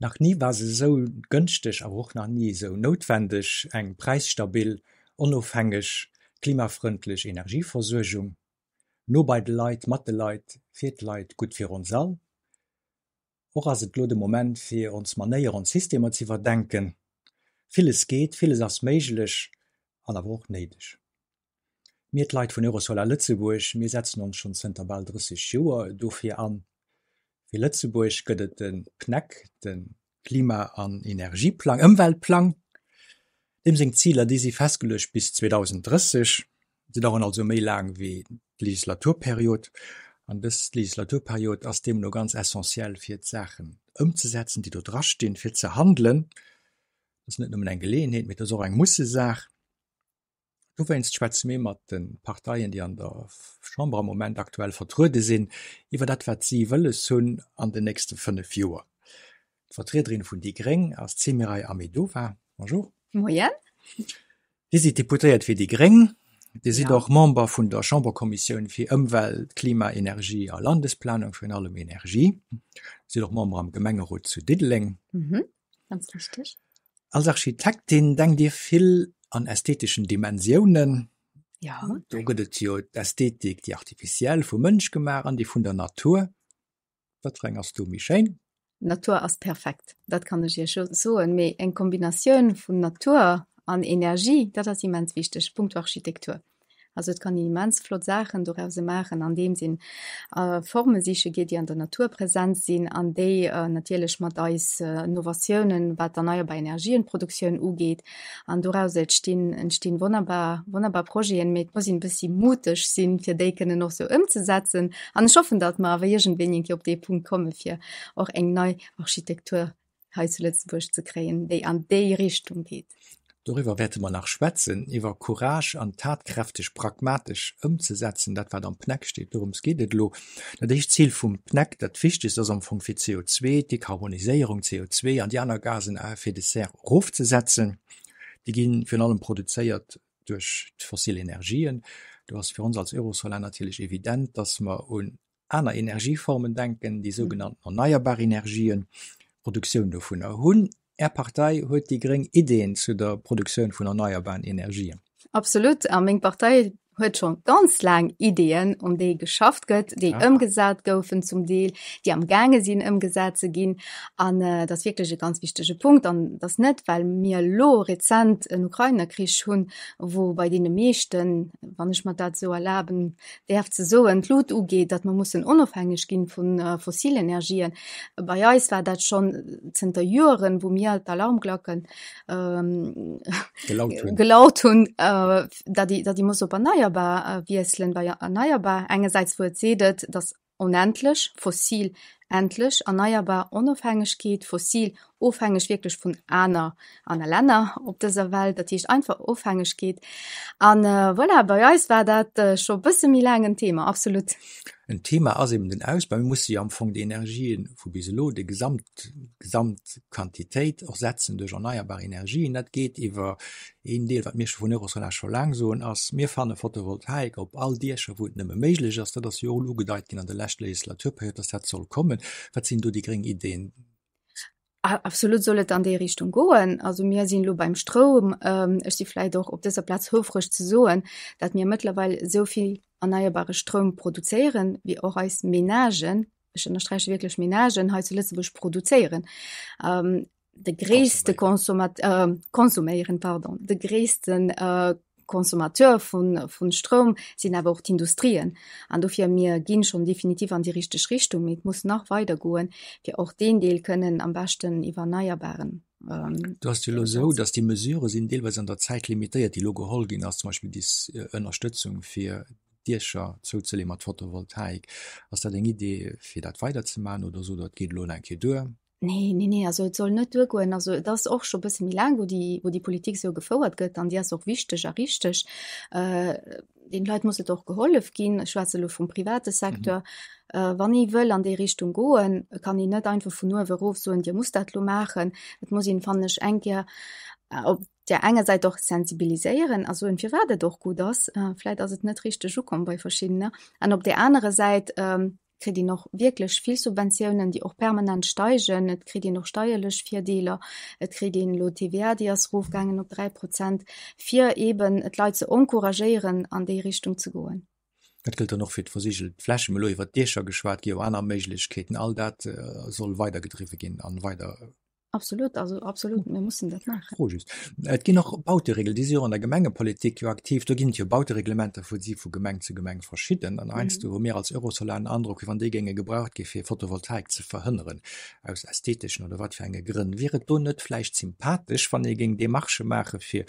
Nach ni war se esou gënschteg, awer och nach ni esou noutwendeg, eng präisstabil, onofhängeg, klimafrëndlech Energieversuergung. No bei de Leit, mat de Leit, fir d'Leit, gutt fir ons all. Och ass et elo de Moment fir ons Manéier, ons Systemer z'iwwerdenken. Villes geet, villes ass méiglech an awer och néideg. Mir, d'Leit vun Eurosolar Lëtzebuerg, mir setzen ons schonn zënter bal 30 Joer dofir an. Fir Lëtzebuerg gëtt et de PNEC, de Klima an Energieplang, Ëmweltplang. Deem seng Ziler, déi si festgeluecht bis 2030. Se daueren also méi laang wéi d'Legislaturperiod. An dës Legislaturperiod ass deemno ganz essentiell fir d'Saachen ëmzesetzen, déi do drastinn, fir ze handelen. Dat ass net nëmmen eng Geleeënheet, mee et ass och eng Mussesaach. Dowéinst schwätze mir mat de Parteien, déi an der Chamber am Moment aktuell vertruede sinn, iwwer dat, wat si wëlles hunn an den nächste 5 Joer. D'Vertriederin vun déi gréng ass d'Semiray Ahmedova. Bonjour. Moien. Dir sidd Deputéiert fir déi gréng. Dir sidd och Member vun der Chamberkommissioun fir Ëmwelt, Klima, Energie a Landesplanung, virun allem Energie. Dir sidd och Member am Gemengerot zu Diddeleng. Ganz richtig. Als Architektin denkt Dir vill an ästheteschen Dimensiounen. Ja. Do gëtt et jo d'Ästhetik, déi artificiell vum Mënsch gemaach an déi vun der Natur. Wat fir eng ass do méi schéin? Natur ass perfekt, dat kann ech Iech soen. Mee eng Kombinatioun vun Natur an Energie, dat ass immens wichteg punkto Architektur. Also et kann een immens flott Saachen dorause maachen, andeems een Forme siche geet, déi an der Natur present sinn an déi natierlech mat eis Innovatiounen, wat d'erneierbar Energienproduktioun ugeet, an dorauser entstinn entstinn wonnerbar wonnerbar Projeten. Mee et muss een e bëssi muteg sinn, fir déi kënnen och sou ëmzesetzen. An ech hoffen, datt mer awer iergendwéini eng Kéier op dee Punkt komme fir och eng nei Architektur hei zu Lëtzebuerg ze kréien, déi an déi Richtung geet. Doriwwer wäerte mer nach schwätzen, iwwer Courage an tatkräfteg, pragmatesch ëmzesetzen, dat wat am PNEC steet. Dorëms geet et elo. Dat éischt Zil vum PNEC, dat wichtegst ass am Fong fir CO2, d'Dekarboniséierung, CO2 an déi aner Gasen à effet de serre erofzesetzen. Déi gi virun allem produzéiert duerch d'fossil Energien. Do ass fir ons als Eurosolar natierlech evident, dass mer un aner Energieformen denken, déi sougenannten erneierbar Energien, d'Produktioun dovunner. Hunn Är Partei, huet déi gréng Ideen zu der Produktioun vun erneierbaren Energien? Absolut. A meng Partei huet scho ganz laang Ideeën, un déi geschafft gëtt, déi ëmgesat goufen zum Deel, déi am gaange sinn ëmgesat ze ginn. An dat ass wierklech e ganz wichtege Punkt. An et ass net, well mir elo rezent en Ukraine-Krich hunn, wou bei deene meeschten, wann ech mer dat esou erlaben, däerf ze soen, d'Lut ugeet, datt mer mussen onofhängeg ginn vu Fossilenergien. Bei eis war dat schonn zënter Joeren, wou mir d'Alarmglacken gelaut hunn, datt ee muss op erneierbar wiesselen. Bei erneierbar engersäits, wou et seet et, datt onendlech, fossil endlech, erneierbar Onofhängegkeet, fossil ofhängeg wierklech vun aner aner Länner op dëser Welt, dat heescht einfach Ofhängegkeet. An voilà, bei eis war dat scho bësse méi laang en Thema, absolut. En Thema ass eben den Ausbau. Mir musse jo am Fong déi Energien vu bis elo, déi gesamt Gesamtquantitéit ersetzen duerch erneierbar Energien. Dat geet iwwer een Deel, wat mir scho vun Eurosolar scho laang soen, ass, mir fanne Photovoltaik op all Diecher, wou et nëmme méiglech ass. Dat ass jo och elo ugedeit ginn an der leschter Legislaturperiod, dass dat soll kommen. Wat sinn do déi gréng Ideen? Absolut soll et an déi Richtung goen. Also mir sinn elo beim Stroum. Ech si vläicht och op dëser Plaz houfreg ze soen, datt mir mëttlerweil esou vill erneierbare Stroum produzéieren, wéi och eis Menagen, ech ënnersträiche wierklech Menagen, hei zu Lëtzebuerg produzéieren. De gréisste Consommat konsuméieren, pardon, de gréissten Consommateur vun, vun Stroum sinn awer och d'Industrien. An dofir, mir ginn schonn definitiv an déi richteg Richtung, mee et muss nach weider goen, fir och deen Deel kënnen am beschten iwwer Erneierbaren. Do ass et jo elo esou, datt déi Mesurë sinn deelweis an der Zäit limitéiert, déi elo geholl ginn ass, zum Beispill déi Ënnerstëtzung fir Diecher zouzeleeë mat Photovoltaik. Ass dat eng Idee, fir dat weiderzemaachen oder sot Der, et geet elo nach eng Kéier duer? Nee, nee, nee, also et soll net duergoen. Also et ass och scho bësse méi laang, wou déi, wou déi Politik esou gefouert gëtt an déi ass och wichteg a richteg. Den Leit muss et och gehollef ginn. Ech schwätze elo vum private Secteur. Wann ee wëll an déi Richtung goen, kann een net einfach vun uewe erof soen, Dir musst dat elo maachen. Et muss een, fannen ech, eng Kéier op där enger Säit och sensibiliséieren a soen, firwat et och gutt ass. Vläicht ass et net richteg ukomm bei verschiddener. An op där anerer Säit. kritt een och wierklech vill Subventiounen, déi och permanent steigen. Et kritt een och steierlech Virdeeler. Et kritt een elo d'TVA, déi ass erofgaangen op 3 Prozent, fir eeben d'Leit ze encouragéieren, an déi Richtung ze goen. Dat gëllt dann och fir d'versigelt Flächen. Mir hu elo iwwert d'Diecher geschwat, et gi jo aner Méiglechkeeten. All dat soll weidergedriwwe ginn an weider. Absolut, also absolut, mir mussen dat maachen. Fro just. Et ginn och Bauteregel, déi si jo an der Gemengepolitik jo aktiv. Do ginn et jo Bautereglementer, vu si vu Gemeng zu Gemeng verschidden. An heiansdo hu mir als Eurosolar den Androck, wéi wann déi géinge gebraucht gi fir Photovoltaik ze verhënneren, aus ästheteschen oder wat fir enge Grënn. Wier et do net vläicht sympathesch, wann ee géing Demarchë maache fir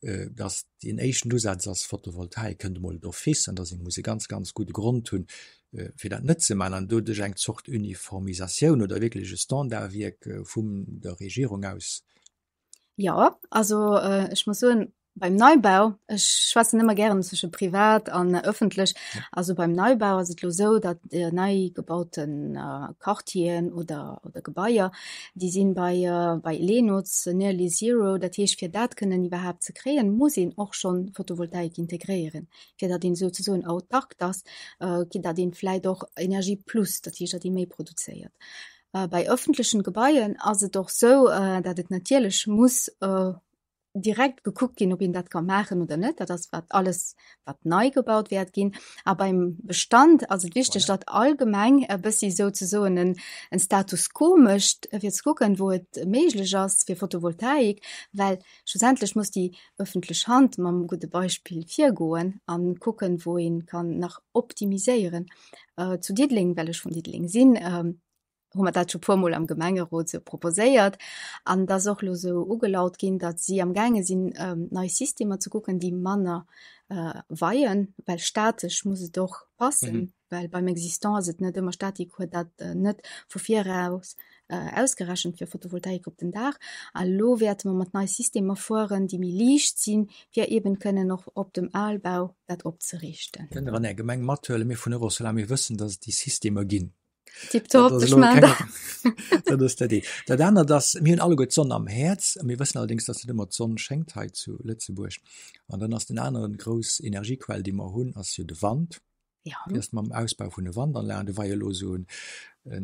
dass deen éischten Usaz ass, Photovoltaik kënnt emol d'office an dass ee muss e ganz, ganz gudde Grond hunn, fir dat net ze maachen an doduerch eng Zort Uniformisatioun oder wierklech e Standardwierk vum der Regierung aus. Jo, also ech muss soen, beim Neibau, ech schwätzen ëmmer gären zwësche privat an ëffentlech, also beim Neibau ass et elo esou, datt nei gebaute Quartieren oder oder Gebaier, déi sinn bei bei Lenoz nearly zero. Dat heescht, fir dat kënnen iwwerhaapt ze kréien, muss een och schonn Photovoltaik integréieren, fir datt een souzesoen autark ass, quitte datt een vläit och Energie plus, dat heescht, datt ee méi produzéiert. Bei ëffentlechen Gebaien ass et och sou, datt et natierlech muss direkt gekuckt ginn, ob een dat ka maachen oder net. Dat ass wat alles, wat nei gebaut wäert ginn. A beim Bestand ass et wichteg, datt all Gemeng e bëssi souzesoen en, en Status quo mécht, fir ze kucken, wou et méiglech ass fir Photovoltaik, well schlussendlech muss déi ëffentlech Hand mam gudde Beispill virgoen a kucken, wou ee kann nach optimiséieren. Zu Diddeleng, well ech vun Diddeleng sinn, hu mer dat scho puer Mol am Gemengerot sou proposéiert an et ass och lo sou ugelaut ginn, datt si am gaange sinn nei Systemer ze kucken, déi manner weien, well statesch muss et och passen, well beim Existant ass et net ëmmer, Statik huet dat net vu viraus ausgerechent fir Photovoltaik op den Daach. A lo wäerte mer mat nei Systemer fueren, déi méi liicht sinn, fir eben kënnen och op dem Albau dat opzeriichten. Kënnt Der an Är Gemeng mathuelen? Mir vun Eurosolar, mir wëssen, datt et déi Systemer ginn. Tipptopp, ech maan dat. Dat ass dat eent. Dat anert ass, mir hunn alleguer d'Sonn am Häerz. Mir wëssen allerdéngs, dass net ëmmer d'Sonn schéngt hei zu Lëtzebuerg. An dann ass den aneren grouss Energiequell, déi mer hunn, ass jo de Wand. Ja. Wéi ass et mam Ausbau vun de Wandanlagen? Do war jo elo esou en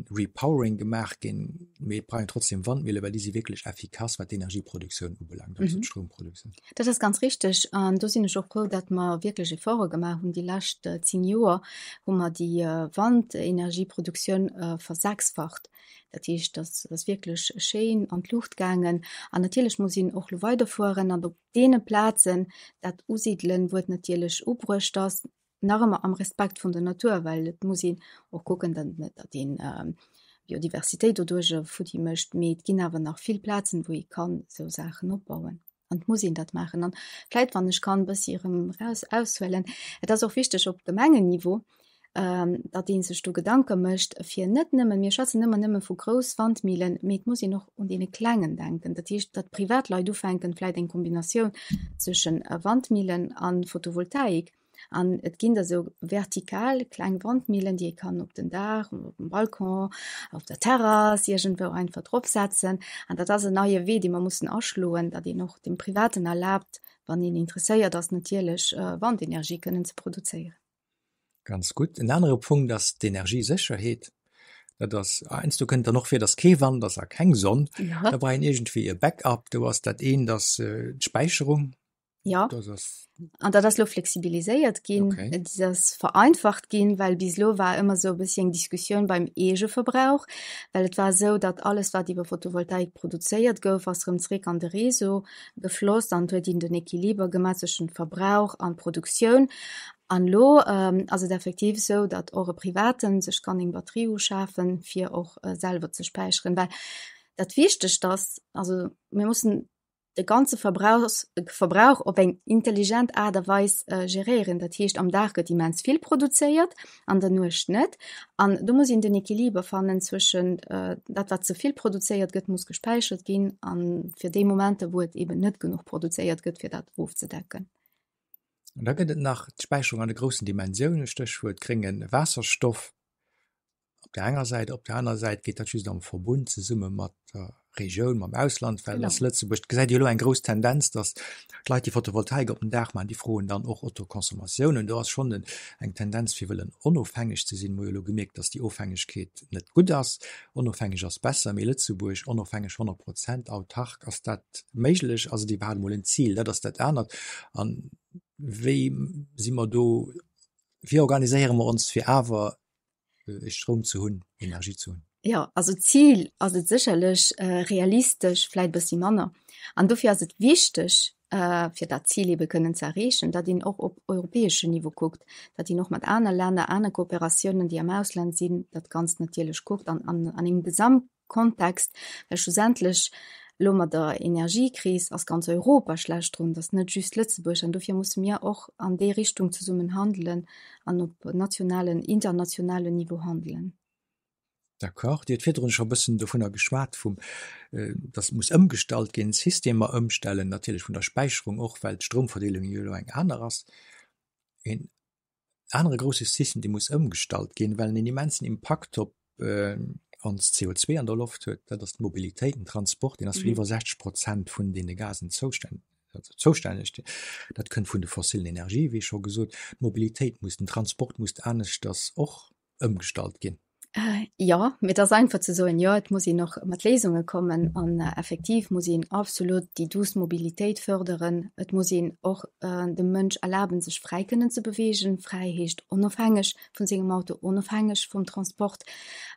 Repowering gemaach ginn, mee et brauch een trotzdem Wandmille, well déi si wierklech effikass, wat d'Energieproduktioun ubelaangt, also d'Stroumproduktioun. Dat ass ganz richteg an do sinn ech och frou, datt mer wierklech Efforte gemaach hunn. Déi lescht 10 Joer hu mer déi Wandenergieproduktioun versechsfacht. Dat heescht, dat ass wierklech schéin an d'Luucht gaangen. An natierlech muss een och elo weiderfueren an op deene Plazen dat usidelen, wou et natierlech ubruecht ass, nach ëmmer am Respekt vun der Natur, well et muss een och kucken, datt net datt een Biodiversitéit doduerch futti mécht, mee et ginn awer nach vill Plazen, wou ee kann esou Saachen opbauen an et muss een dat maachen. An vläit, wann ech kann e bëssi erëm eraus aushuelen, et ass och wichteg op Gemengenniveau, datt ee sech do Gedanke mécht, fir net nëmmen, mir schwätzen ëmmer nëmme vu grouss Wandmillen, mee et muss een och un deene klengen denken. Dat heescht, datt Privatleit ufänken, vläit eng Kombinatioun zwëschen Wandmillen a Photovoltaik. An et ginn da sou vertikal kleng Wandmillen, déi ee kann op den Daach, op dem Balcon, op der Terrass iergendwou einfach drop setzen. An dat ass en neie Wee, dee mer mussen aschloen, datt een och dem Privaten erlaabt, wann een interesséiert ass natierlech, Wandenergie kënnen ze produzéieren. Ganz gutt. En anere Punkt ass d'Energiesécherheet. Dat ass heiansdo kënnt dann och vir, datt kee Wand ass a keng Sonn. Ja. Da brauch een iergendwéi e Backup. Do ass dat eent ass d'Späicherung. Ja. Dat ass An dat ass lo flexibiliséiert ginn, Okay. et ass vereinfacht ginn, well bis elo war ëmmer esou e bëssi eng Diskussioun beim Eegeverbrauch, well et war esou, datt alles wat iwwer Photovoltaik produzéiert gouf, ass erëm zréck an de Réseau gefloss an et huet een den Equiliber gemaach zwëschent Verbrauch an Produktioun. An elo ass et effektiv esou, datt och e Privaten sech kann eng Batterie uschafen, fir och selwer ze späicheren, well dat Wichtegst ass, also mir mussen de ganze Verbrauchs Verbrauch op eng intelligent Aart a Weis geréieren. Dat heescht, am Dag gëtt immens vill produzéiert, an der Nuecht net. An do muss een den Equiliber fannen zwëschen dat, wat ze vill produzéiert gëtt, muss gespäichert ginn, a fir déi Momenter, wou et eben net genuch produzéiert gëtt, fir dat ofzedecken. An da gëtt et nach d'Späicherung an de groussen Dimensiounen, Stéchwuert grénge Waasserstoff. Op der enger Säit, op der aner Säit geet dat just am Verbund zesumme mat der Regioun, mam Ausland, well ass Lëtzebuerg, gesäit Dir elo eng grouss Tendenz, datt d'Leit, déi Photovoltaik op den Daach maachen, déi froen dann och Autoconsommatioun. An do ass schonn eng Tendenz fir wëllen onofhängeg ze sinn. Mir hu jo elo gemierkt, datt déi Ofhängegkeet net gutt ass. Onofhängeg ass besser, mee Lëtzebuerg onofhängeg 100 Prozent autark, ass dat méiglech? Ass et iwwerhaapt emol en Zil? Dat ass dat anert. An wéi si mer do, wéi organiséiere mer ons fir awer Stroum ze hunn, Energie ze hunn? Jo, also d'Zil ass et sécherlech, realistesch vläit e bëssi manner. An dofir ass et wichteg, fir dat Zil ebe kënnen ze erreechen, datt een och op europäeschen Niveau kuckt, datt een och mat aner Länner, aner Kooperatiounen, déi am Ausland sinn, dat Ganzt natierlech kuckt an an engem Gesamt Kontext, well schlussendlech elo mat der Energiekris ass ganz Europa schlecht drun, dat ass net just Lëtzebuerg. An dofir musse mir och an déi Richtung zesummen handelen an op nationalen, internationalen Niveau handelen. D'accord. Dir hutt virdrun scho e bëssen dovunner geschwat, vum, datt muss ëmgestallt ginn, Systemer ëmstellen, natierlech vun der Späicherung och, well d'Stroumverdeelung jo elo eng aner ass. Een anere grousse System, dee muss ëmgestallt ginn, well en en immensen Impakt op ons CO2 an der Loft huet, dat ass d'Mobilitéit, den Transport, deen ass fir iwwer 60 Prozent vun deene Gasen zoustänneg. Dat kënnt vun de fossilen Energie, wéi scho gesot. D'Mobilitéit muss, den Transport muss aneschters och ëmgestallt ginn. Jo, mee et ass einfach ze soen, jo, et muss een och mat Léisunge kommen an effektiv muss een absolut déi douce Mobilitéit fërderen. Et muss een och dem Mënsch erlaben, sech fräi kënnen ze beweegen. Fräi heescht onofhängeg vun sengem Auto, onofhängeg vum Transport.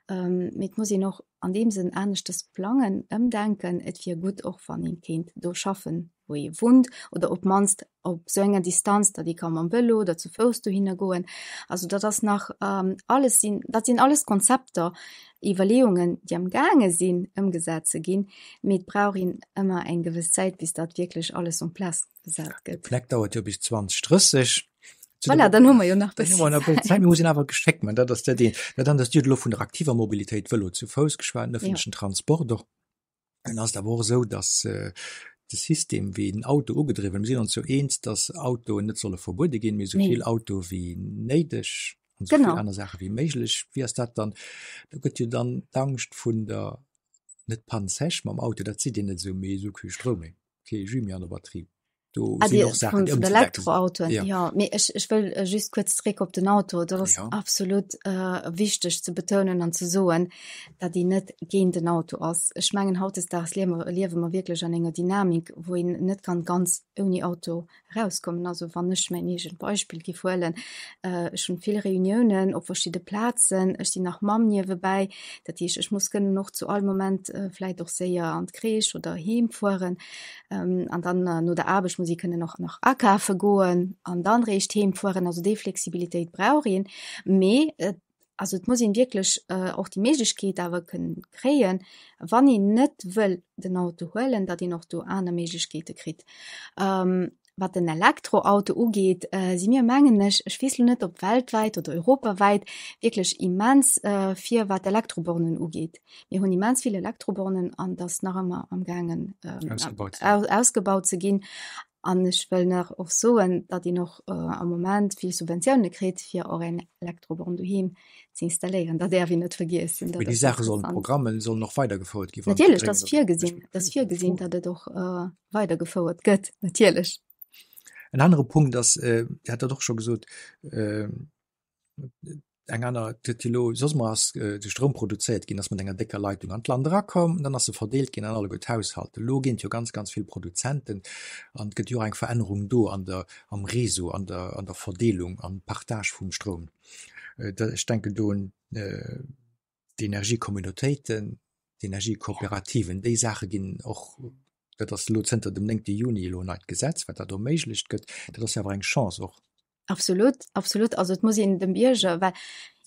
Mee et muss een och an deem Sënn aneschters plangen, ëmdenken. Et wier gutt och, wann ee kéint do schaffen, wou ee wunnt oder op d'mannst op esou enger Distanz, datt ee ka mam Vëlo oder zu Fouss dohinner goen. Also dat ass nach alles sinn, dat sinn alles Konzepter, Iwwerleeungen, déi am gaange sinn ëmgesat ze ginn, mee et brauch een ëmmer eng gewëss Zäit, bis dat wierklech alles en place gesat gëtt. De FLEC dauert jo bis 2030. Voilà, dann hu mer jo nach e bëssi Zäit. Mir mussen awer geschéckt man, dat ass dat eent. Dat anert ass, Dir hutt elo vun der aktiver Mobilitéit, Vëlo zu Fouss geschwat, den ëffentlechen Transport och. Dann ass et awer och esou, datt de System, wéi den Auto ugedriwwen, mir sinn ons jo eens, datt Autoen net solle verbuede ginn, mee esou vill Auto wéi néideg an esou vill aner Saache wéi méiglech. Wéi ass dat dann? Do gëtt jo dann d'Angscht vun der, net Panne sèche mam Auto, dat seet een net esou, mee esou kee Stroum méi, kee Jus méi an der Batterie. Do ah, sinn och Saachen, déi ëmzedenken sinn. Elektroautoen, ja. ja. Mee ech, ech wëll äh, just kuerz zréck op den Auto. Dat ass ja. absolut äh, wichteg ze betounen an ze soen, datt een net géint den Auto ass. Ech mengen, hautdesdaags liewe liewe mer wierklech an enger Dynamik, wou een net kann ganz ouni Auto rauskommen. Also wann ech mäin eegent Beispill giff huelen, äh, ech hunn vill Reuniounen op verschidde Plazen, ech sinn nach Mamm niewebäi, dat heescht, ech muss kënnen och zu all Moment äh, vläit och séier an d'Crèche oder heem fueren. Ähm, an dann äh, no der Aarbecht muss ee kënnen och nach akafe goen an dann réischt heem fueren. Also déi Flexibilitéit brauch een. Mee äh, also et muss een wierklech äh, och déi Méiglechkeet awer kënnen kréien, wann een net wëll den Auto huelen, datt een och do aner Méiglechkeete kritt. Ähm, wat den Elektroauto ugeet, äh, si mir mengen ech, ech weess lo net ob weltwäit oder europawäit, wierklech immens äh, vir wat d'Elektrobornen ugeet. Mir hunn immens vill Elektrobornen an dat nach ëmmer am gaangen ähm, ausgebaut, aus, ausgebaut ze ginn. An ech wëll nach och soen, datt een och äh, am Moment vill Subventioune kritt, fir och eng Elektroborn doheem ze installéieren. Dat däerf een net vergiessen. Mee déi Saache sollen, d'Programmen sollen och weidergefouert ginn. Natierlech, dat ass virgesinn, dat ass virgesinn, datt et och äh, weidergefouert gëtt, natierlech. En anere Punkt ass, äh, Dir hat dat och scho gesot, äh, eng aner huet elo soss mol ass de Stroum produzéiert ginn, ass mat enger décker Leitung an d'Land erakomm, dann ass e verdeelt ginn an alleguer d'Haushalter. Elo ginn et jo ganz ganz vill Produzenten an et gëtt jo och eng Verännerung do an der am Réseau, an der an der Verdeelung, am Partage vum Stroum. Ech denken do un d'Energiecommunautéiten, d'Energiekooperativen, déi Saache ginn och, dat ass elo zënter dem 9 Juni elo en neit Gesetz, wat dat erméiglecht gëtt. Dat ass jo awer eng Chance och. Absolut, absolut. Also et muss een dem Bierger, well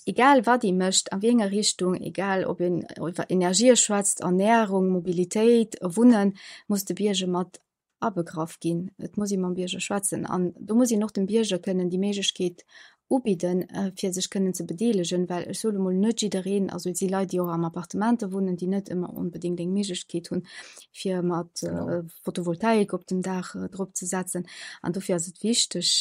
egal wat ee mécht, a wéi enger Richtung, egal ob een iwwer Energië schwätzt, Ernährung, Mobilitéit, Wunnen, muss de Bierger mat abegraff ginn. Et muss ee mam Bierger schwätzen an do muss een och dem Bierger kënnen déi Méiglechkeet ubidden, fir sech kënnen ze bedeelegen, well ech soe mol net jiddereen, also et si Leit, déi och am Appartementer wunnen, déi net ëmmer onbedéngt eng Méiglechkeet hunn, fir mat Photovoltaik op dem Daach drop ze setzen. An dofir ass et wichteg,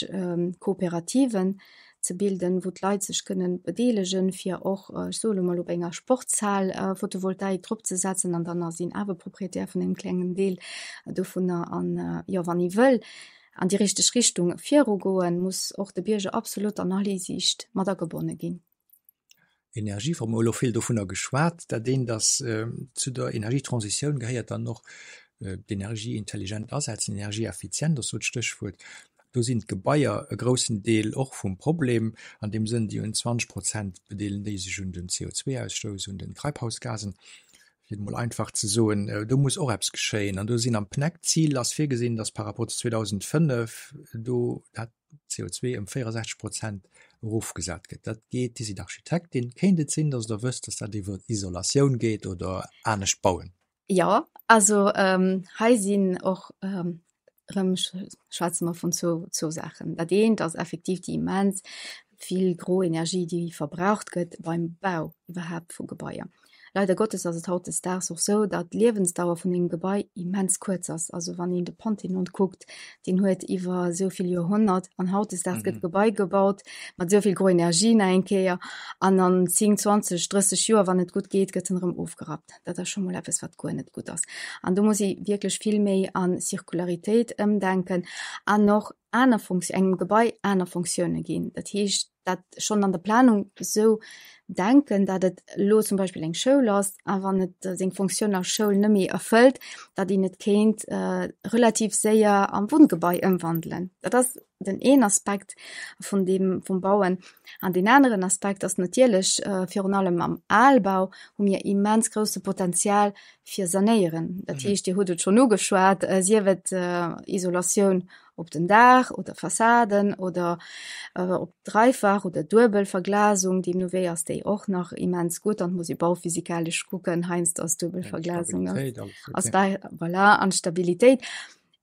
Kooperativen. ze bilden, wou d'Leit sech kënnen bedeelegen, fir och, ech soe lo mol, op enger Sportshal Photovoltaik drop ze setzen an dann ass een awer Proprietär vun engem klengen Deel dovunner. An jo, wann ee wëll an déi richteg Richtung virugoen, muss och de Bierger absolut an all Hisiicht mat agebonne ginn. Energieform, mir hu lo vill dovunner geschwat. Dat eent ass, zu der Energietransitioun gehéiert dann och d'Energie intelligent asetzen, energieeffizient ass do d'Stéchwuert. Do sinn d'Gebaier e groussen Deel och vum Problem, an deem Sënn, déi hunn 20 Prozent bedeelen déi sech un den CO2-Ausstouss, un den Treibhausgasen, fir et emol einfach ze soen. Do muss och eppes geschéien an do sinn am PNEC-Zil ass virgesinn, datt par rapport zu 2005 do dat CO2 ëm 64 Prozent erofgesat gëtt. Dat geet, Dir sidd Architektin, kéint et sinn, datt Der wësst, datt dat iwwer Isolatioun geet oder anescht bauen? Jo, also hei sinn och erëm schwätze mer vun zwou, zwou Saachen. Dat eent ass effektiv déi immens vill gro Energie, déi verbraucht gëtt beim Bau iwwerhaapt vu Gebaier. Leider Gottes ass et hautdesdaags och sou, datt d'Liewensdauer vun engem Gebai immens kuerz ass. Also wann een de Panthénon kuckt, deen huet iwwer esou vill Joerhonnert an hautdesdaags gëtt Gebai gebaut mat esou vill gro Energie nach eng Kéier an an 10, 20, 30 Joer, wann et gutt geet, gëtt en erëm ofgerappt. Dat ass scho mol eppes, wat guer net gutt ass. An do muss ee wierklech vill méi a Circularitéit ëmdenken an och aner Fonktio-, engem Gebai aner Fonctioune ginn. Dat heescht, dat schonn an der Planung esou denken, datt et elo zum Beispill eng Schoul ass a wann et seng Fonctioun als Schoul net méi erfëllt, datt een et kéint relativ séier am Wunngebai ëmwandelen. Dat ass den een Aspekt vun deem vum Bauen. An deen aneren Aspekt ass natierlech, virun allem am Albau hu mir immens grousse Potenzial fir sanéieren. Dat heescht, Dir hutt et schonn ugeschwat, sief et Isolatioun op den Daach oder Fassaden oder op Dreifach oder Duebelverglasung, deemno wéi ass déi och nach immens gutt an muss ee bauphysikalesch kucken, heiansdo ass Duebelverglasung ass bei voilà an Stabilitéit.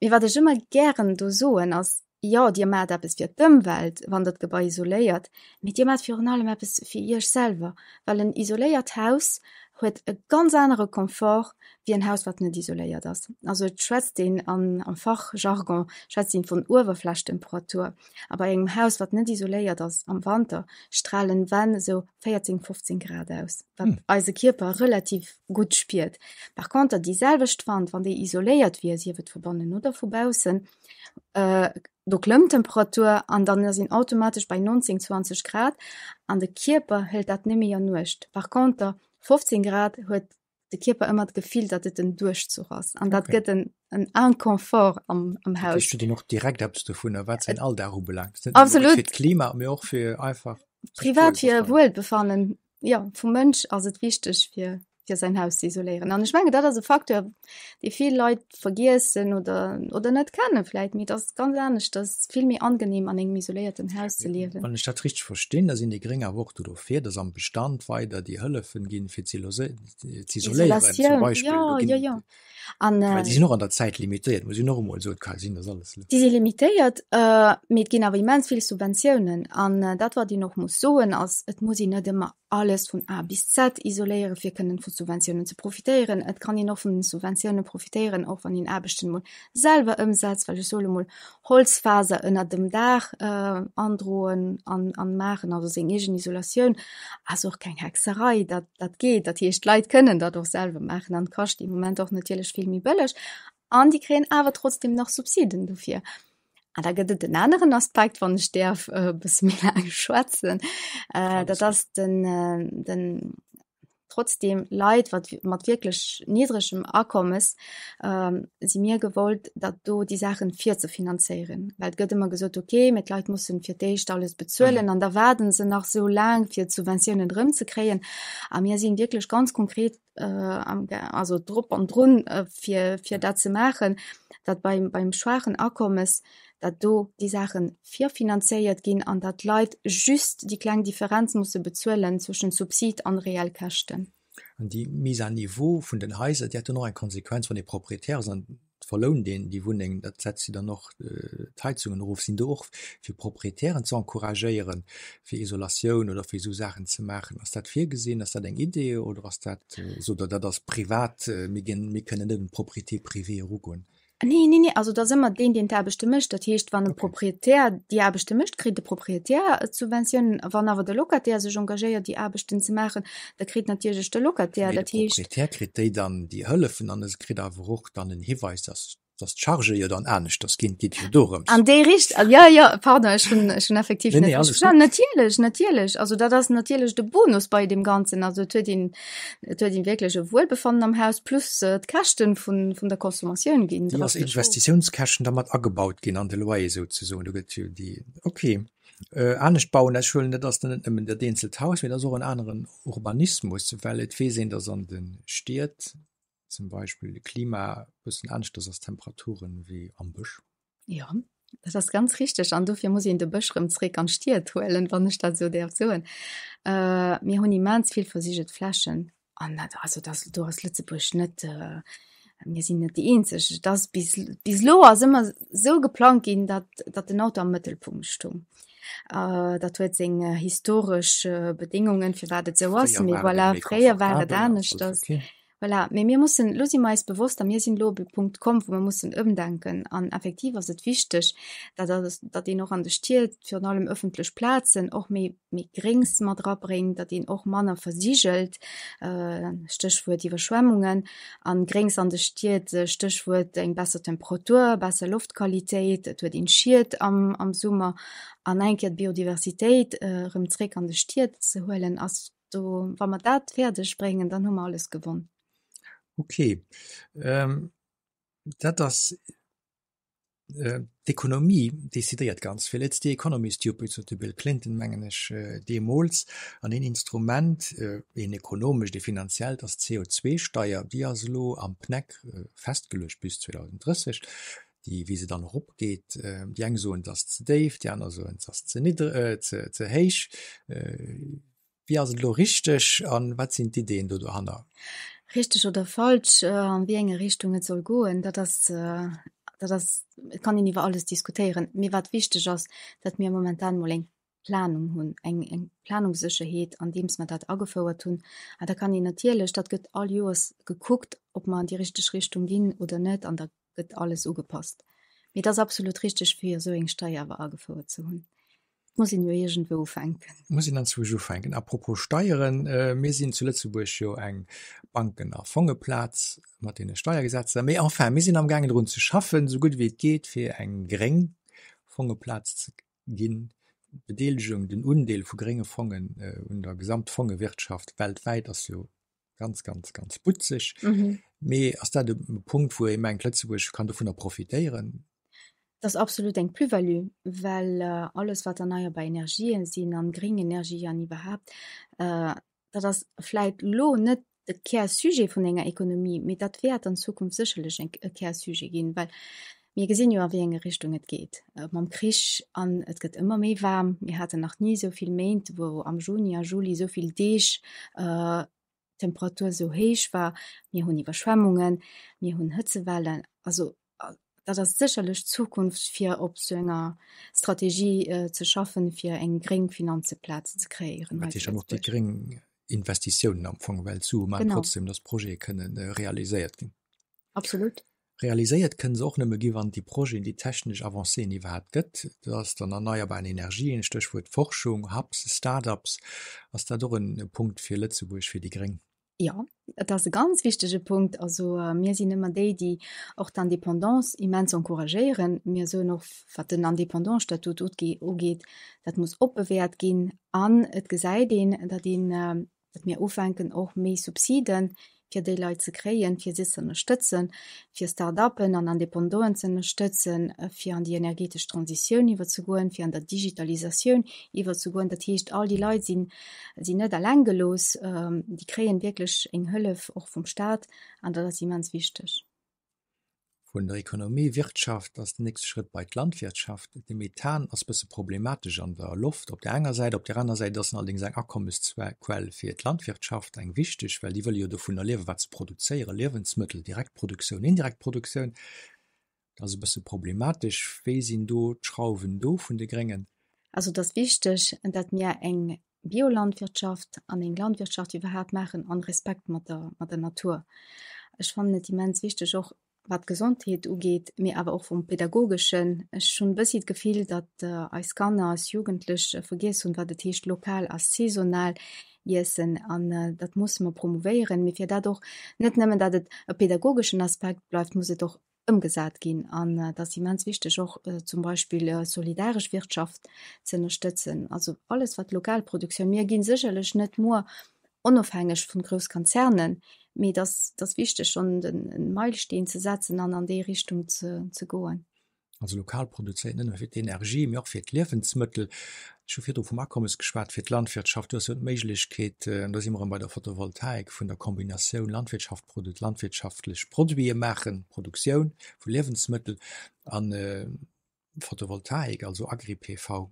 Mee wat ech ëmmer gären do soen ass, jo Dir maacht eppes fir d'Ëmwelt, wann Der d'Gebai isoléiert, mee Dir maacht virun allem eppes fir Iech selwer, well en isoléiert Haus huet e ganz anere Confort wéi en Haus wat net isoléiert ass. Also et schwätzt een an am Fachjargon schwätzt een vun Uewerflächtemperatur a bei engem Haus wat net isoléiert ass am Wanter strahlen Wänn esou 14, 15 Grad aus, wat hm. eise Kierper relativ gutt spiert. Par conter déi selwecht Wand, wann déi isoléiert wier, sief et vu bannen oder vu baussen, äh, do klëmmt d'Temperatur an dann ass een automatesch bei 19, 20 Grad an de Kierper hëlt dat net méi an Uecht. Par conter 15 Grad huet de Kierper ëmmer d'Gefill, datt et en Duerchzuch ass an dat okay. gëtt en en Inconfort am, am Haus. Huet een och direkt eppes dovunner, wat säin Alldag ubelaangt. Absolut. Fir d'Klima, mee och fir einfach privat fir Wuelbefannen ja, vum Mënsch ass et wichteg fir fir säin Haus ze isoléieren. An ech mengen dat ass e Facteur, dee vill Leit vergiessen oder, oder net kennen vläit, mee et ass ganz anescht, et ass vill méi angenehm an engem isoléierten Haus ze liewen. Wann ech dat richteg verstinn, da sinn déi Gréng awer och do dofir, datt am Bestand weider déi Hëllefen ginn, fir z'isoléieren zum Beispill. Jo, jo, jo. An, Well déi sinn och an der Zäit limitéiert, muss een och emol soen. Et ka sinn, datt alles. Déi si limitéiert, mee et ginn awer immens vill Subventiounen. An dat, wat een och muss soen, ass, et muss een net ëmmer alles vun A bis Z isoléieren, fir kënnen vu Subventiounen ze profitéieren. Et kann een och vun den Subventiounen profitéieren, och wann een Aarbechten emol selwer ëmsetzt, well ech soen emol, Holzfaser ënner dem Daach androen an, an maachen, also seng eegen Isolatioun, ass och keng Hexerei, dat, dat geet. Dat heescht, d'Leit kënnen dat och selwer maachen an kascht dee Moment och natierlech vill méi bëlleg an déi kréien awer trotzdem nach Subsiden dofir. An da gëtt et en aneren Aspekt, wann ech däerf e bësse méi laang schwätzen. Äh, dat ass den, äh, den trotzdem Leit wat mat wierklech niddregem Akommes äh, si mir gewollt, datt do déi Saachen virzefinanzéieren. Well et gëtt ëmmer gesot, okay, mee d'Leit mussen fir d'éischt alles bezuelen mhm. an da waarden se nach sou laang fir d'Subventiounen erëmzekréien. A mir sinn wierklech ganz konkret also drop an drun fir fir dat ze maachen, datt beim beim schwaachen Akommes, datt do déi Saache virfinanzéiert ginn an datt d'Leit just déi kleng Differenz musse bezuelen zwëschent Subsid an reell Käschten. An déi Mise à niveau vun den Haiser, déi hätt dann och eng Konsequenz, wann ee Proprietär ass an Et verlount een déi Wunneng, dat setzt jo dann och d'Heizungen erof. Sinn do och fir Proprietären ze encouragéieren, fir Isolatioun oder fir esou Saachen ze maachen? Ass dat virgesinn? Ass dat eng Idee oder ass dat, sot Der, dat ass privat, mir ginn, mir kënnen net un d'Propriété privée erugoen? Nee, nee, nee, also et ass ëmmer deen, deen d'Aarbechte mécht. Dat heescht, wann e Okay. Proprietär déi Aarbechte mécht, kritt de Proprietär d'Subventioun. Wann awer de Locataire sech engagéiert, déi Aarbechten ze maachen, da kritt natierlech de Locataire. Mee de Dat heescht. Proprietär kritt déi dann, déi Hëllefen, an e kritt awer och dann en Hiweis, dass dass d'Chargë jo dann aneschters ginn. Et geet jo dorëms. An déi Richt-, jo, jo, pardon, ech hunn, ech hunn effektiv Nee, net nee, richteg alles gutt. verstanen. Natierlech, natierlech. Also dat ass natierlech de Bonus bei deem Ganzen. Also et huet een, et huet een wierklech e Wuelbefannen am Haus plus d'Käschten vun, vun der Consommatioun ginn Déi als drastesch erof. Investitiounskäschten da mat agebaut ginn an de Loyer souzesoen. Do gëtt jo déi, okay. Anescht bauen, ech huelen, dat ass dann net nëmmen dat eenzelt Haus, mee dat ass och en aneren Urbanismus, well et weess een, dass an de Stied zum Beispill de Klima e bëssen aneschters ass, d'Temperaturen, wéi am Bësch. Jo, dat ass ganz richteg an dofir muss een de Bësch rëm zréck an d'Stied huelen, wann ech dat esou däerf soen. Mir hunn immens vill versiegelt Flächen an dat, also dat, do ass Lëtzebuerg net, mir sinn net déi eenzeg. Et ass bis, bis elo ass ëmmer esou geplangt ginn, datt, datt den Auto am Mëttelpunkt stung. Dat huet seng historesch Bedéngungen, firwat et esou ass, Fréier mee war et voilà, ebe méi fréier war et confortabel, ass alles aneschters. okay. Voilà, mee mir mussen, elo si mer eis bewosst a mir sinn elo op e Punkt komm, wou mer mussen ëmdenken. An effektiv ass et wichteg, dat ass, datt een och an de Stied, virun allem ëffentlech Plazen, och méi, méi Gréngs mat erabréngt, datt een och manner versigelt, Stéchwuert Iwwerschwemmungen, an Gréngs an de Stied, Stéchwuert eng besser Temperatur, besser Loftqualitéit, et huet een Schied am, am Summer. An eng Kéier d'Biodiversitéit erëm zréck an de Stied ze huelen, ass Do, wa mer dat fäerdeg bréngen, dann hu mer alles gewonn. Okay. Ähm, dat ass äh, d'Ekonomie decidéiert ganz vill. It's the economy, stupid, sot de Bill Clinton, mengen ech, äh, deemools. An een Instrument, äh, een ekonomescht, ee finanziellt, ass d'CO2-Steier. Déi ass elo am PNEC äh, festgeluecht bis 2030. Déi, wéi se dann eropgeet, äh, déi eng soen, et ass ze déif, déi aner soen, et ass ze niddr-, äh, ze, ze héich. Äh, Wéi ass et elo richteg an wat sinn d'Iddeen do dohanner? Richteg oder falsch, an wéi enge Richtung et soll goen, dat ass, dat ass, et kann een iwwer alles diskutéieren. Mee wat wichteg ass, datt mir momentan mol eng Planung hunn, eng, eng Planungssécherheet, andeems mer dat agefouert hunn. An da kann een natierlech, dat gëtt all Joers gekuckt, ob mer an déi richteg Richtung ginn oder net, an da gëtt alles ugepasst. Mee et ass absolut richteg, fir esou eng Steier awer agefouert ze hunn. Et muss een jo iergendwou ufänken. Et muss een anzwousch ufänken. A propos Steieren, mir sinn zu Lëtzebuerg jo eng Banken a Fongeplaz mat deene Steiergesetzer. Mee enfin, mir sinn amgaangen drun ze schaffen, esou gutt ewéi et geet, fir eng gréng Fongeplaz ze ginn. D'Bedeelegung, den Undeel vu grénge Fongen un der Gesamtfongewirtschaft weltwäit ass jo ganz, ganz, ganz butzeg. Mee ass dat e Punkt, wou ee mengt, Lëtzebuerg kann dovunner profitéieren? Dat ass absolut eng Plus-value, well alles wat erneierbar Energien sinn an gréng Energie an iwwerhaapt, dat ass vläit elo net de Kärsujet vun enger Ekonomie, mee dat wäert an Zukunft sécherlech eng e Kärsujet ginn, well mir gesinn jo a wéi enge Richtung et geet mam Krich an et gëtt ëmmer méi waarm. Mir haten nach ni esou vill Méint, wou am Juni a Juli esou vill Deeg d'Temperatur esou héich war. Mir hunn Iwwerschwemmungen, mir hunn Hëtzewellen. Also dat ass sécherlech d'Zukunft, fir op esou enger Strategie ze schaffen, fir eng gréng Finanzeplaz ze kreéieren hei zu Natierlech dann och déi Lëtzebuerg. gréng Investitiounen am Fong, well d'Sue maachen Genau. trotzdem, dass Projete kënnen realiséiert ginn. Absolut. Realiséiert kënne se och nëmme gi wann déi Projeten, déi technesch Avancéen iwwerhaapt gëtt. Dat ass dann erneierbaren Energien, Stéchwuert Forschung, Hubs, Start-ups. Ass dat och en Punkt fir Lëtzebuerg, fir déi Gréng? Jo, et ass e ganz wichtege Punkt. Also mir sinn ëmmer déi, déi och d'Indépendance immens encouragéieren. Mir soen och, wat den Indépendant-Statut ugeet, dat muss opbewäert ginn. An et gesäit een, datt een datt mir ufänken och méi Subside fir déi Leit ze kréien, fir si ze ënnerstëtzen, fir Start-uppen an Independanten ze ënnerstëtzen, fir an déi energetesch Transitioun iwwerzegoen, fir an der Digitalisatioun iwwerzegoen. Dat heescht, all déi Leit sinn, sinn net eleng gelooss, déi kréien wierklech eng Hëllef och vum Staat an dat ass immens wichteg. Vun der Ekonomie, Wirtschaft ass den nächste Schrëtt bei d'Landwirtschaft. De Methan ass bësse problematesch an der Loft op där enger Säit, op där aner Säit ass en allerdéngs eng Akommesquell fir d'Landwirtschaft, eng wichteg, well déi wëlle jo dovunner liewen, wat se produzéieren, Liewensmëttel, direkt Produktioun, indirekt Produktioun. Dat ass e bësse problematesch. Wéi sinn do d'Schrauwen do vun de Gréngen? Also et ass wichteg, datt mir eng Biolandwirtschaft an eng Landwirtschaft iwwerhaapt maachen an Respekt mat der, mat der Natur. Ech fannen et immens wichteg och. wat d'Gesondheet ugeet, mee awer och vum Pedagogeschen. Ech hunn e bëssi d'Gefill, datt eis Kanner, eis Jugendlech vergiess hunn, wat et heescht lokal a saisonal iessen an dat musse mer promouvéieren. Mee fir dat och net nëmmen, datt et e pedagogeschen Aspekt bleift, muss et och ëmgesat ginn an et ass immens wichteg och zum Beispill solidaresch Wirtschaft ze ënnerstëtzen. Also alles wat lokal Produktioun, mir gi sécherlech net muer onofhängeg vun grouss Konzernen, mee et ass, et ass wichteg schonn den Meilsteen ze setzen an an déi Richtung ze ze goen. Also lokal produzéiert, net nëmme fir d'Energie, mee och fir d'Liewensmëttel. Ech hu virdru vum Akommes geschwat fir d'Landwirtschaft. Du hues jo d'Méiglechkeet, an do si mer erëm bei der Photovoltaik, vun der Kombinatioun Landwirtschaft, landwirtschaftlech Produite maachen, Produktioun vu Liewensmëttel an Photovoltaik, also Agri-PV.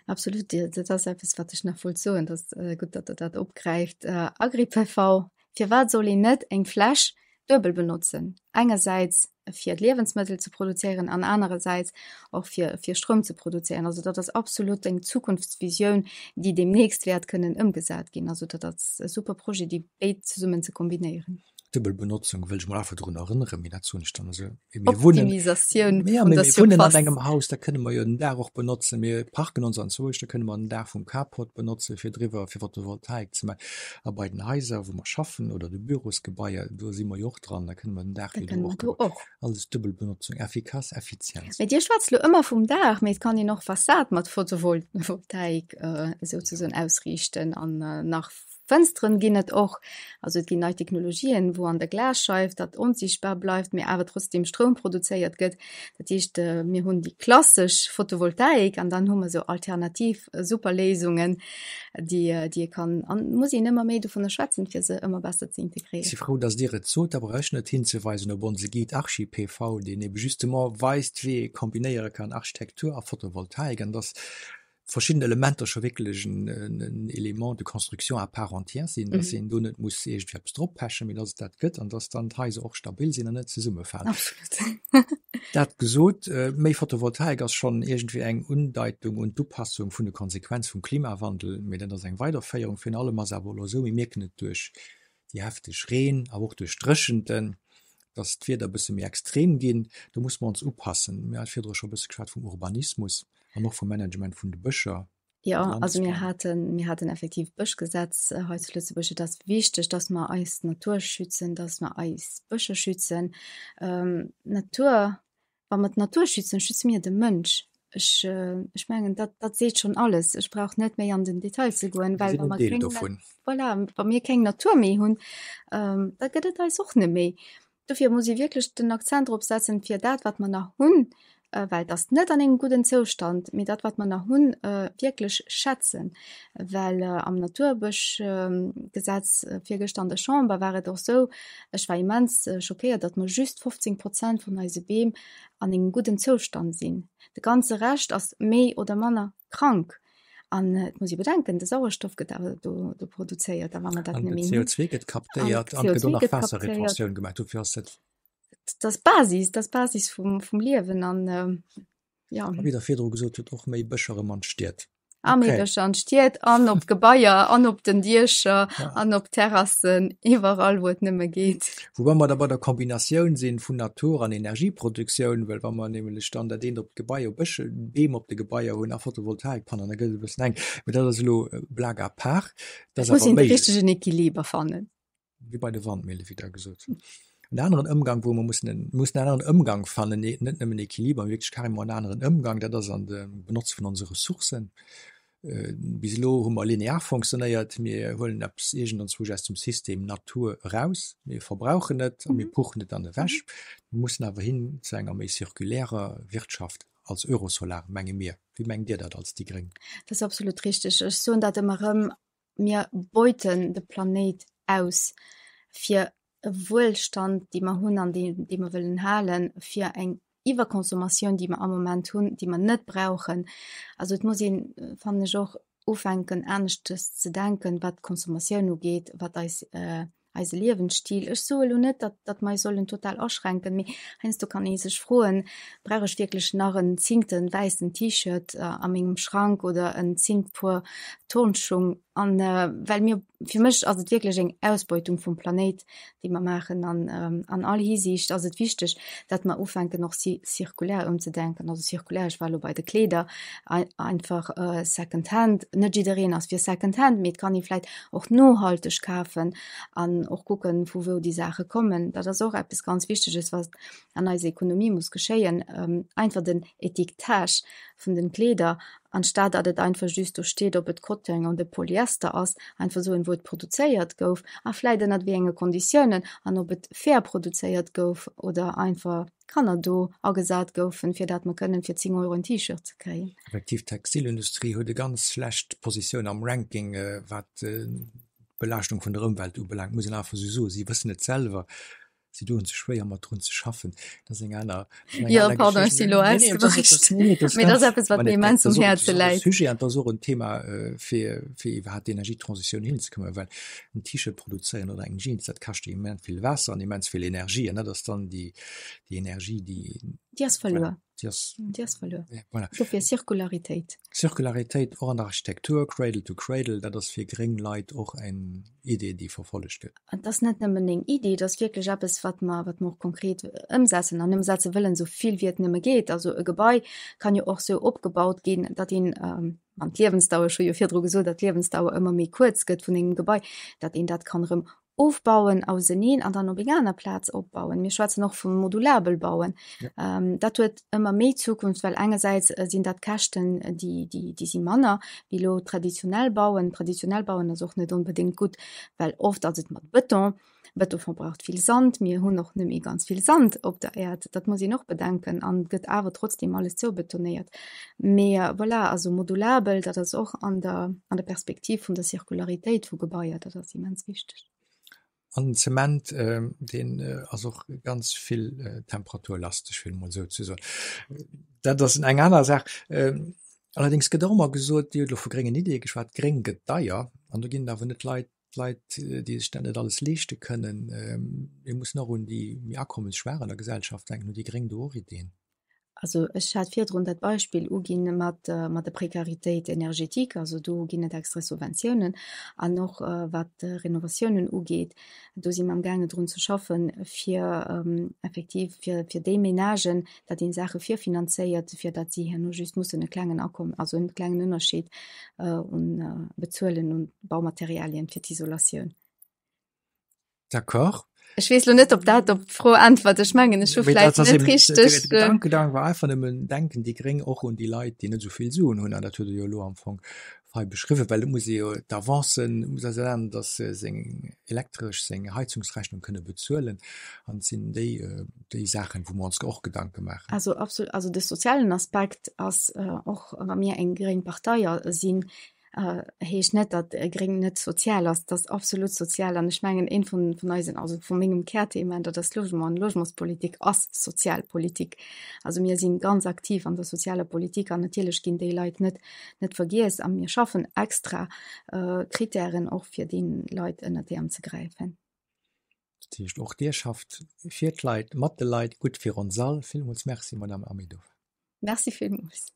Absolut, dat ass eppes, wat ech nach wollt soen. Dat ass gutt, datt Der dat opgräift. Agri-PV, firwat soll een net eng Fläch duebel benotzen? Engersäits fir Liewensmëttel ze produzéieren an anerersäits och fir, fir Stroum ze produzéieren. Also dat ass absolut eng Zukunftsvisioun, déi deemnächst wäert kënnen ëmgesat ginn. Also dat ass e super Projet, déi béid zesummen ze kombinéieren. Duebelbenotzung wëll ech mol einfach drun erënneren, mee dat soen ech dann esou. Mir wunnen, Optimisatioun ja, vun mee der mir wunnen an Surface. engem Haus, da kënne mer jo den Daach och benotzen. Mir parken ons anzwousch, da kënne mer den Daach vum Carport benotzen, fir driwwer fir Photovoltaik ze maachen. A bei den Haiser, wou mer schaffen oder de Bürosgebaier, do si mer jo och dran, da kënne mer den Daach Da jo do kënne mer och do och. Alles Duebelbenotzung, effikass, Effizienz. Mee Dir schwätzt lo ëmmer vum Daach, mee et kann een och Fassad mat Photovoltaik souzesoen ausriichten an nach Fënsteren ginn et och, also et ginn nei Technologien, wou an der Glasscheif dat onsiichtbar bleift, mee awer trotzdem Stroum produzéiert gëtt. Dat heescht, mir hunn déi klassesch Photovoltaik an dann hu mer esou alternativ super Léisungen, déi déi ee kann an et muss een ëmmer méi dovunner schwätzen, fir se ëmmer besser ze Ech si integréieren. frou, dass Dir et sot. Da brauch ech net hinzeweisen op onse Guide Archi-PV, deen ebe justement weist, wéi ee kombinéiere kann Architektur a Photovoltaik an dass verschidden Elementer scho wierklech en Élément de construction à part entière sinn, dass een do net muss iergendwéi eppes droppechen, mee dass et dat gëtt an dass dann d'Haiser och stabil sinn an net zesummefalen. Absolut. Dat gesot, méi Photovoltaik ass schonn iergendwéi eng Undeitung un d'Upassung vun de Konsequenz vum Klimawandel, mee dat ass eng Weiderféierung. Virun allem ass awer elo esou, mir mierken et duerch déi hefteg Reen, awer och duerch d'Dréchenten, dass d'Wieder e bësse méi extrem ginn. Do musse mer ons upassen. Mir hate virdru scho e bësse geschwat vum Urbanismus an och vum Management vun de Bëscher. Jo, also mir haten, mir haten effektiv d'Bëschgesetz hei zu Lëtzebuerg. Et ass wichteg, dass mer eis Natur schützen, dass mer eis Bëscher schützen. D'Natur Wa mer d'Natur schützen, schütze mir de Mënsch. Ech, ech mengen, dat, dat seet schonn alles. Ech brauch net méi an den Detail ze goen, well wa mer keng, voilà, wa mir keng Natur méi hunn, da gëtt et eis och net méi. Dofir muss ee wierklech den Akzent drop setzen, fir dat, wat mer nach hunn, well et ass net an engem gudden Zoustand, mee dat, wat mer nach hunn, wierklech schätzen. Well am Naturbëschgesetz virgëschter an der Chamber war et och esou, Ech war immens schockéiert, datt mer just 15 Prozent vun eise Beem an engem gudden Zoustand sinn. De ganze Rescht ass méi oder manner krank. An et muss ee bedenken, de Sauerstoff gëtt awer do, do produzéiert. A wa mer dat An net den méi hunn. CO2 gëtt An captéiert an et gëtt och CO2 nach gëtt captéiert. Waasserretentioun gemaach. Dofir ass dat. Dat ass d'Basis, dat ass d'Basis vum, vum Liewen. An ja. A wéi Der virdru gesot hutt, och méi Bëscher erëm an d'Stied. A méi Okay. Bëscher an d'Stied an op d'Gebaier an op den Diecher Ja. an op Terrassen, iwwerall wou et nëmme geet. Woubäi mer da bei der Kombinatioun sinn vun Natur an Energieproduktioun, well wa mer nämlech dann dat eent op d'Gebaier, Bësche, Beem op de Gebaier hunn a Photovoltaikpanneauen, da gëtt et e bëssen enk. Mee dat ass elo blague à part. Dat Et ass muss awer een de méiglech. richtegen Equiliber fannen. Wéi bei de Wandmille, wéi Der gesot hutt. En aneren Ëmgang, wou mer mussen en, mussen en aneren Ëmgang fannen, net nëmmen Equiliber, mee wierklech carrément en aneren Ëmgang, dat ass an dem Benotze vun onse Ressourcen. Bis elo hu mer linear fonctionnéiert, mir huelen eppes iergendanzwousch aus dem System Natur eraus, mir verbrauchen et a mir puchen et dann ewech. Mir mussen awer hin zu enger méi circulärer Wirtschaft als Eurosolar, menge mir. Wéi mengt Dir dat als déi Gréng? Dat ass absolut richteg. Ech soen dat ëmmer erëm, Mir beuten de Planéit aus fir e Wuelstand, dee mer hunn an dee dee mer wëllen halen, fir eng Iwwerconsommatioun, déi mer am Moment hunn, déi mer net brauchen. Also et muss een, fannen ech och, ufänken aneschtes ze denken, wat d'Consommatioun ugeet, wat eis. eise Liewensstil. Ech soe lo net, datt, datt mer eis sollen total aschränken, mee heiansdo kann ee sech froen, Brauch ech wierklech nach en zéngte wäissen T-Shirt a mengem Schrank oder en zéngt Puer Turnsschung? An well mir, fir mech ass et wierklech eng Ausbeutung vum Planéit, déi mer maachen. An an all Hisiicht ass et wichteg, datt mer ufänken och zirkulär ëmzedenken. Also zirkulär, ech war elo bei de Kleeder, einfach Second Hand. Net jiddereen ass fir Second Hand, mee et kann ee vläicht och nohalteg kafen an och kucken, vu wou déi Saache kommen. Dat ass och eppes ganz Wichteges, wat an eiser Ekonomie muss geschéien, einfach den Étiquetage vun den Kleeder, anstatt datt et einfach just do steet, ob et Coton oder Polyester ass, einfach soen, wou et produzéiert gouf a vläit ënnert wéi enge Konditiounen an ob et fair produzéiert gouf oder einfach Kanner do agesat goufen, fir dat mer kënnen fir 10 Euro en T-Shirt ze kréien. Effektiv, d'Textilindustrie huet e ganz schlecht Positioun am Ranking, wat d'Belaaschtung vun der Ëmwelt ubelaangt, muss een einfach esou soen. Si wëssen et selwer. Si doen sech schwéier mat drun ze schaffen. Dat ass eng aner Jo, pardon, ech sinn elo ausgeweicht. Mee dat ass eppes, wat mir immens um Häerze läit. Sujet an dat ass och en Thema fir fir iwwerhaapt d'Energietransitioun hinzekommen, well en T-Shirt produzéieren oder eng Jeans, dat kascht immens vill Waasser an immens vill Energie an dat ass dann déi déi Energie, déi. Déi ass verluer. Déi ass. Déi ass verluer. Voilà. Dofir Circularitéit. Circularitéit och an der Architektur, Cradle to Cradle, dat ass fir gréng Leit och eng Idee, déi verfollegt gëtt. An et ass net nëmmen eng Idee, et ass wierklech eppes, wat mer, wat mer och konkret ëmsetzen an ëmsetze wëllen, esou vill wéi et nëmme geet. Also e Gebai kann jo och esou opgebaut ginn, datt een, an d'Liewensdauer, ech hu jo virdru gesot, datt d'Liewensdauer ëmmer méi kuerz gëtt vun engem Gebai, datt een dat kann erëm ofbauen, auseneen an dann op eng aner Plaz opbauen. Mir schwätzen och vum modulabel Bauen. Ja. Ähm, dat huet ëmmer méi Zukunft, well engersäits äh, sinn dat Käschten, äh, déi, déi, déi si manner wéi lo traditionell bauen. Traditionell bauen ass och net onbedéngt gutt, well oft ass et mat Bëton. Bëton verbraucht vill Sand. Mir hunn och net méi ganz vill Sand op der Äerd. Dat muss een och bedenken an gëtt awer trotzdem alles zoubetonéiert. Mee äh, voilà, also modulabel, dat ass och an der, an der Perspektiv vun der Zirkularitéit vu Gebaier, dat ass immens wichteg. An den Zement, deen ass och ganz vill temperaturlasteg, fir et emol esou ze soen. Dat ass eng aner Saach. Allerdéngs gëtt och ëmmer gesot, Dir hutt elo vu gréngen Ideeë geschwat, gréng gëtt deier. An do ginn et awer net Leit, Leit, déi sech dat net alles leeschte kënnen. Mir mussen och un déi méi Akommesschwaach an der Gesellschaft denken. Hunn déi Gréng do och Ideeën? Also ech hat virdrun dat Beispill uginn mat, mat der Précarité énergétique, also do ginn et extra Subventiounen. An och wat d'Renovatiounen ugeet, do si mer amgaangen drun ze schaffen, fir effektiv fir, fir déi Ménagen, datt een Saache virfinanzéiert, fir datt si herno just mussen e klengen Akomm, also en klengen Ënnerscheed un bezuelen un Baumaterialien fir d'Isolatioun. D'accord. Ech weess lo net, ob dat op d'Fro äntwert. Ech mengen, ech hu vläicht net richteg. De Gedankegang war einfach nëmmen, denken déi Gréng och un déi Leit, déi net esou vill Suen hunn? An dat huet Der jo elo am Fong hei beschriwwen, well et muss ee jo d'Avancen, et muss erlaben, datt se seng Elektresch, seng Heizungsrechnung kënne bezuelen. An et sinn déi, déi Saachen, wou mer ons och Gedanke maachen. Also absolut, also de sozialen Aspekt ass och, wa mir eng gréng Partei sinn, heescht net, datt gréng net sozial ass. Dat ass absolut sozial an ech mengen eent vun vun eisen, also vu mengem Kärthema, dat ass Logement an Logementspolitik ass Sozialpolitik. Also mir sinn ganz aktiv an der sozialer Politik an natierlech ginn déi Leit net net vergiess a mir schaffen extra Kritären och fir deenen Leit ënnert d'Äerm ze gräifen. Dat heescht och Dir schafft fir d'Leit, mat de Leit, gutt fir ons all. Villmools Merci, Madame Amidov. Merci villmools.